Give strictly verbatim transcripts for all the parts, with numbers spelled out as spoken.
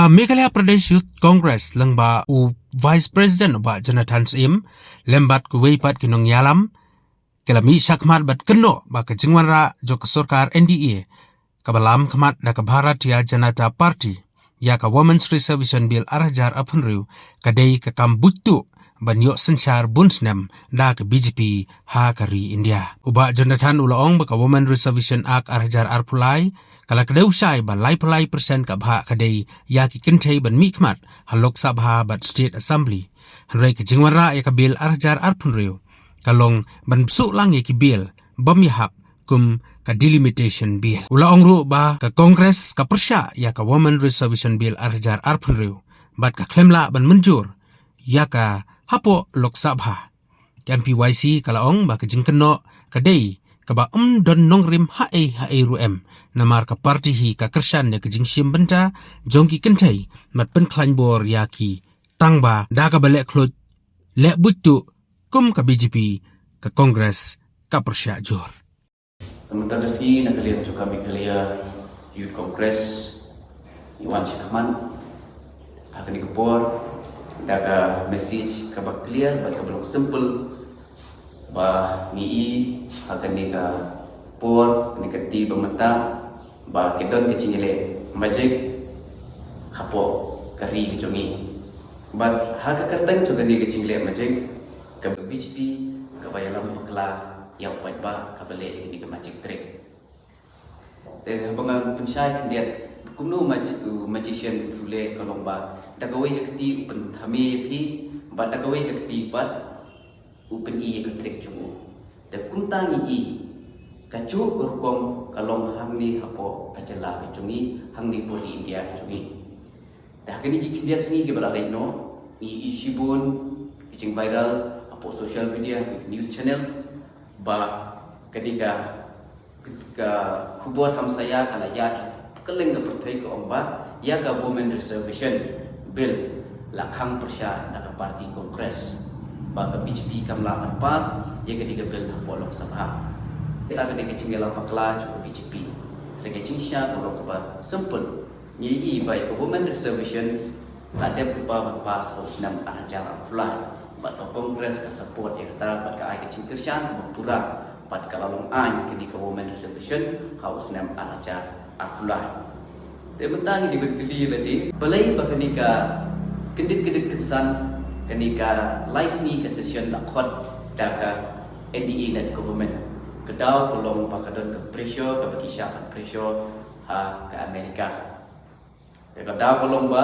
Meghalaya Pradesh Youth Congress lyngba u Vice President u Bah Jonathan Syiem lem bad kiwei pat ki nongïalam ki la mih shakhmat bad kynnoh ba ka jingwanrah jong ka sorkar N D A kaba lam khmat da ka Bharatiya Janata Party ïa ka Women's Reservation Bill ar hajar arphew hynriew ka dei ka kam buit tuh ban ïoh synshar bun snem da ka B J P ha ka ri India. U Bah Jonathan u la ong ba ka Women Reservation Act ar hajar arphew lai ka la kdew shai ba laiphew lai percent ka bhah ka dei ïa ki kynthei ban mih khmat ha Lok Sabha bad State Assembly. Hynrei ka jingwanrah ïa ka bill ar hajar arphew hynriew ka long ban bsuh lang ïa ki bill bym ïahap kum ka Delimitation Bill. U la ong ruh ba ka Congress ka pyrshah ïa ka Women Reservation Bill ar hajar arphew hynriew bad ka khlem lah ban mynjur ïa ka hapoh Lok Sabha. Ka M P Y C ka la ong ba ka jingkynnoh ka dei kaba ym don nongrim haei haei ruh em, namar ka party hi ka kyrshan ïa ka jingshim bynta jong ki kynthei bad pynkhlaiñ bor ïa ki, tang ba da kaba leh khluit leh buit tuh kum ka B J P, ka Congress ka pyrshah jur. Ka mynta ka sngi na ka liang jong ka Meghalaya Youth Congress ngi wan shakhmat ha kane ka por da ka message kaba clear bad kaba long simple, ba ngi i ha kane ka por, kane ka kti ba mynta, ba ka don ka jingïaleh majek hapoh ka ri ka jong ngi. Bad ha ka kyrteng jong kane ka jingïaleh majek, ka B J P kaba ïalam bakla ïa u paidbah kaba leh ïa kane ka majek trek. Te haba ngan pynshai khyndiat, kumno magi-, u magician u leh, ka long ba da kawei ka kti u pynthame ïa phi, bad da kawei ka kti pat u pyni ïa ka trek jong u. Te kumta ngi i kajuh ka rukom ka long hangne hapoh ka jylla ka jong ngi, hangne hapoh ri India ka jong ngi. Te ha kine ki khyndiat sngi kiba la leit noh, ngi i shibun ki jingviral hapoh social media, hapoh news channel, ba kane ka, ka khubor hamsaïa ka la ïaid kylleng ka pyrthei, ka ong ba ïa ka Women Reservation Bill la khang pyrshah da ka party Congress, ba ka B J P kam lah ban pass ïa kane ka bill hapoh Lok Sabha. Kata ka dei ka jingïalam bakla jong ka B J P. Hynrei ka jingshisha ka long kaba simple. Ngi i ba ïa ka Women Reservation la dep lypa ban pass ha u snem ar hajar arphew lai. Bad ka Congress ka support ïa kata, bad ka ai ka jingkyrshan kaba pura, bad ka la long aiñ kane ka Women Reservation ha u snem ar hajar arphew lai. Te mynta ngi dei ban kylli lade, balei ba kane ka kyndit kyndit kynsan, kane ka lai sngi ka session la khot da ka N D A led government. Ka daw ka long ba ka don ka pressure kaba ki shah ban pressure ha ka America. Te ka daw ka long ba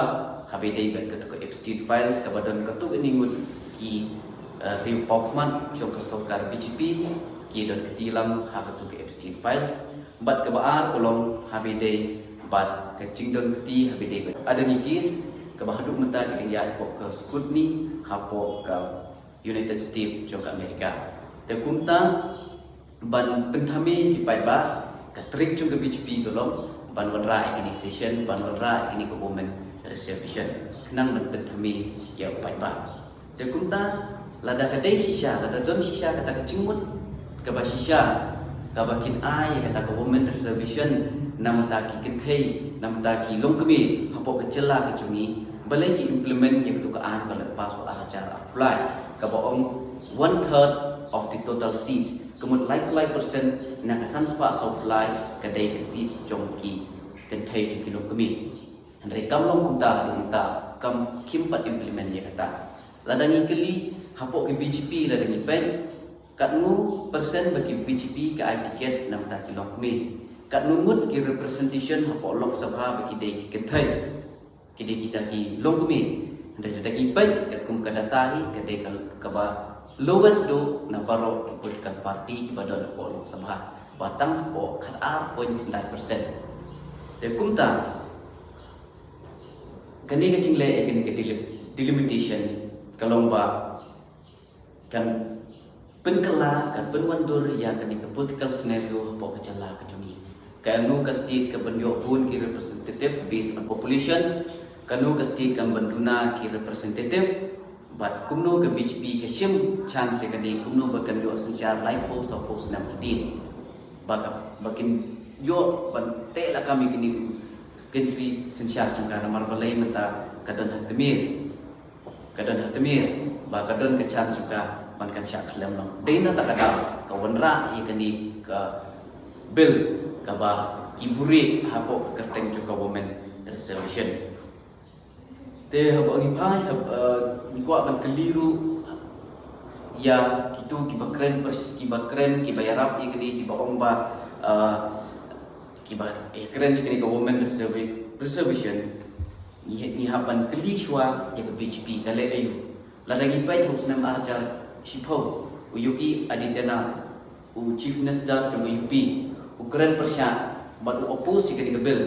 haba ïadei bad katu ka Epstein Files, kaba don katu kane ngut ki, eh, riew pawkhmat jong ka sorkar B J P ki don kti lang ha katu ka Epstein Files. Bad kaba ar ka long haba ïadei bad ka jingdon kti haba ïadei bad Adani case, kaba haduh mynta ki dang ïaid hapoh ka scrutiny hapoh ka United States jong ka America. Te kumta, ban pynthame ïa ki paidbah, ka trek jong ka B J P ka long ban wanrah ïa kine session, ban wanrah ïa kine ka Women Reservation, khnang ban pynthame ïa u paidbah. Te kumta, lada ka dei shisha, lada don shisha kata ka jingmut kaba shisha kaba kin ai ïa kata ka Women Reservation na bynta ki kynthei, na bynta ki longkmie hapoh ka jylla ka jong ngi, balei ki implement ïa katu ka aiñ ba la pass ha u ar hajar arphew lai, kaba ong one third of the total seats, ka mut laiphew lai percent na ka san spah saw phew lai ka dei ka seats jong ki kynthei, jong ki longkmie. Hynrei kam long kumta haduh mynta, kam, kim pat implement ïa kata. Lada ngi kylli hapoh ki B J P, lada ngi peit, katno percent ba ki B J P ka ai ticket na bynta ki longkmie? Katno ngut ki representation hapoh Lok Sabha ba ki dei ki kynthei, ki dei kita ki longkmie? Hynrei lada ngi peit katkum ka data hi, ka dei ka, kaba lowest duh na baroh ki political party kiba don hapoh Lok Sabha, ba tang hapoh khatar point khyndai percent. Te kumta, kane ka jingleh ïa kane ka delim-, delimitation ka long ba kan pynkylla, kan pynwandur ïa kane ka political scenario hapoh ka jylla ka jong ngi. Kano ka state ka ban ïoh bun ki representative based on population, kano ka state kan ban duna ki representative, bad kumno ka B J P ka shim chance ïa kane, kumno ba kan ïoh synshar laiphew, sawphew snem hadien. Ba ka, ba kin ïoh ban teh lakam ïa kine u kynsi synshar jong ka, namar balei mynta ka don ha tmier, ka don ha tmier ba ka don ka chance jong ka ban kan shah khlem noh. Dei na kata ka daw ka wanrah ïa kane ka bill kaba ki buhrieh hapoh ka kyrteng jong ka Women Reservation. Te haba ngi phai, haba, eh, ngi kwah ban kylli ruh ïa kito kiba kren, pers- kiba kren, kiba ïarap ïa kane, kiba ong ba, eh, kiba, eh, kren ïa kane ka Women Reservi- Reservation. Ngi, ngi hap ban kylli shuwa ïa ka B J P ka leh aïu. Lada ngi peit ha u snem ar hajar shiphew, u Yogi Adityanath, u Chief Minister jong ka U P, u kren pyrshah bad u oppose ïa kane ka bill.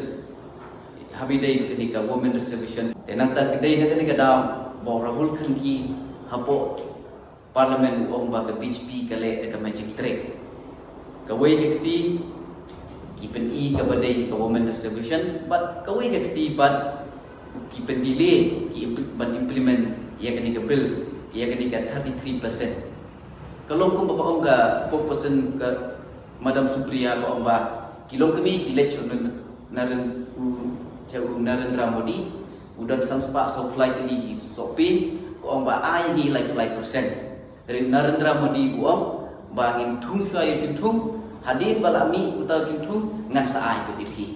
Haba ïadei bad kane ka Women Reservation. Te nangta ka dei na kane ka daw ba u Rahul Gandhi hapoh Parliament u ong ba ka B J P ka leh da ka magic trick. Kawei ka kti, ki pyni kaba dei ka Women Reservation, bad kawei ka kti pat ki pyndelay ki impl- ban implement ïa kane ka bill, ïa kane ka thirty-three percent. Ka long kumba ka ong ka spokesperson ka Madam Supriya, ka ong ba ki longkmie ki leit sha u Naren- u, sha u Narendra Modi, u don san spah sawphew lai tylli ki sohpei, ka ong ba ai ngi laiphew lai percent. Hynrei u Narendra Modi u ong ba ngin thung shuwa ïa u jingthung, hadien ba la mih uta u jingthung ngan sa ai pat ïa phi.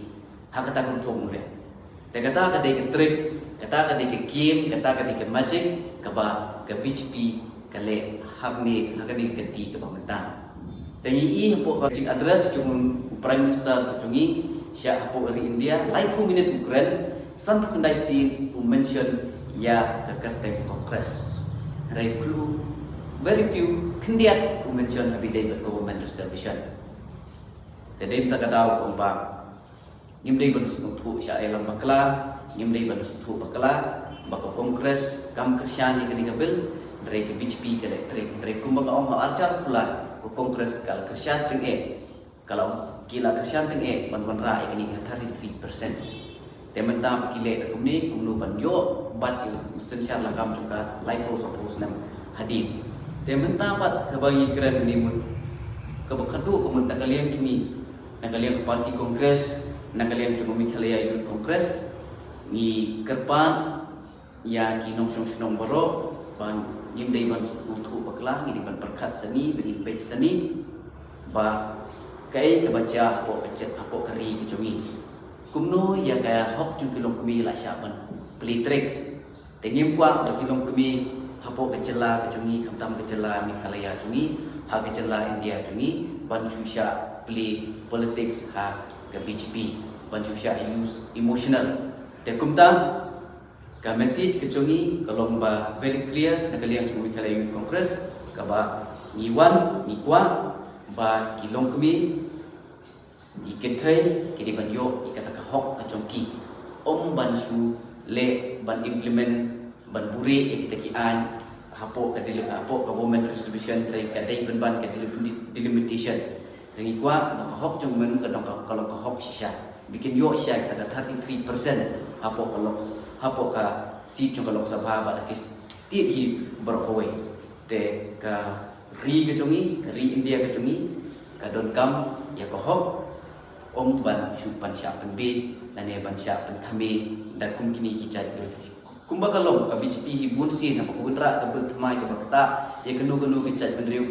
Ha kata ka rukom u leh. Te kata ka dei ka trick, kata ka dei ka game, kata ka dei ka magic kaba ka B J P ka leh ha kane, ha kane ka kti kaba mynta. Te ngi i hapoh ka jing address jong u Prime Minister jong ngi sha hapoh ri India, laiphew minit u kren, sanphew khyndai sien u mention ïa ka kyrteng Congress. Hynrei clue, very few, khyndiat u mention haba ïadei bad ka Women Reservation. Te dei mynta ka daw kumba ngim dei ban sngewthuh sha ïalam bakla, ngim dei ban sngewthuh bakla ba ka Congress kam kyrshan ïa kane ka bill, hynrei ka B J P ka leh trick. Hynrei kumba nga ong ha u Archar Pula, ka Congress ka la kyrshan tyngeh, ka la, ki la kyrshan tyngeh ban wanrah ïa kane ka thirty-three percent. Te mynta ba ki leh da kumne, kumno ban ïoh bat ïa u synshar lakam jong ka laiphew sawphew snem hadien. Te mynta pat kaba ngi kren mynne mut, kaba khadduh ka mut na ka liang jong ngi, na ka liang ka party Congress, na ka liang jong ka Meghalaya Youth Congress, ngi kyrpad ïa ki nongshong shnong baroh ba ngim dei ban sngewthuh bakla, ngi dei ban pyrkhat sani, ba ngin peit sani ba kaei kaba jia hapoh ka jait, hapoh ka ri ka jong ngi. Kumno ïa ka hok jong ki longkmie la shah ban play tricks. Te ngim kwah ba ki longkmie hapoh ka jylla ka jong ngi, khamtam ka jylla Meghalaya jong ngi, ha ka jylla India jong ngi, ban shu shah play politics ha ka B J P, ban shu shah use emotional. Te kumta ka message ka jong ngi ka long ba very clear na ka liang jong Meghalaya Youth Congress, kaba ngi wan, ngi kwah ba ki longkmie, ki kynthei, ki dei ban ïoh ïa kata ka hok ka jong ki. Ym ban shu leh ban implement, ban buhrieh ïa kita ki aiñ hapoh ka deli- hapoh ka Women Reservation, hynrei ka dei pynban ka delimit- delimitation. Hynrei ngi kwah ba ka hok jong women ka long ka, ka long ka hok shisha. Ba kin ïoh shisha kita ka thirty-three percent hapoh ka Lok, hapoh ka seat jong ka Lok Sabha bad da ki state hi baroh kawei. Te ka ri ka jong ngi, ka ri India ka jong ngi, ka donkam ïa ka hok, ym ban shu pynshah pynbiej lane ban shah pynthame da kum kine ki jait bill. Kumba ka long ka B J P hi bun sien haba ka wanrah ka bill thymmai kaba ktah ïa kano kano ka jaitbynriew,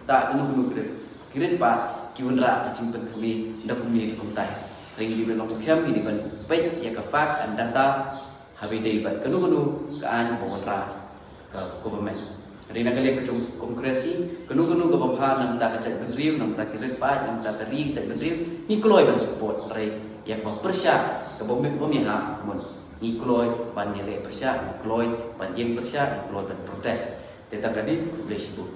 ktah kano kano ka ri, ki rit pat ki wanrah ka jingpynthame da kumne da kumtai. Hynrei ngi dei ban long skhem, ngi dei ban peit ïa ka fact and data haba ïadei bad kano kano ka aiñ ba wanrah ka government. Hynrei na ka liang ka jong Congress hi, kano kano kaba bha na ka bynta ka jaitbynriew, na ka bynta ki rit paid, na ka bynta ka ri ka jaitbynriew, ngi kloi ban support. Hynrei ïa kaba pyrshah, kaba bym, bym ïahap, kumno, ngi kloi ban ïaleh pyrshah, ngi kloi ban ïeng pyrshah, ngi kloi ban protest. Te tang kane, khublei shibun.